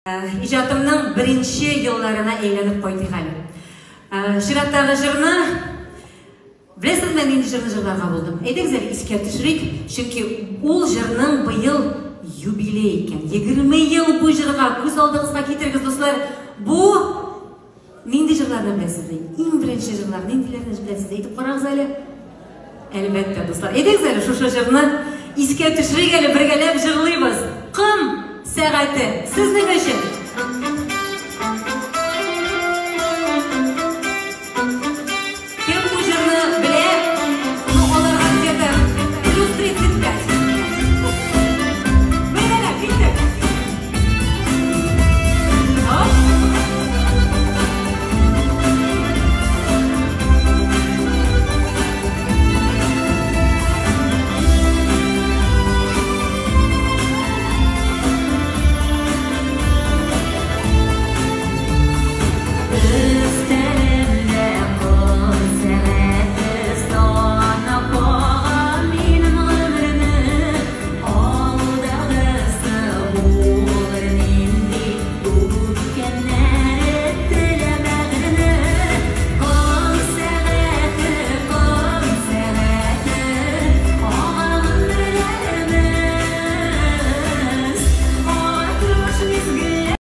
Иҗатымның беренче елларына әйләнеп кайтыйк әле. Чираттагы җырны беләсезме, нинди җырны җырларга булдым? Әйдәгез әле искә төшерик, чөнки ул җырның быел юбилей икән. 20 ел бу җырга күз алдыгызга китерегез, дуслар. Бу Нинди җырларны беләсез ди? Иң беренче җырлар ниндиләрне беләсез? Әйтеп карагыз әле. Әлбәттә, дуслар. Әйдәгез әле шушы җырны искә төшерик әле, бергәләп җырлыйбыз. Ком сәгате сезнең өчен.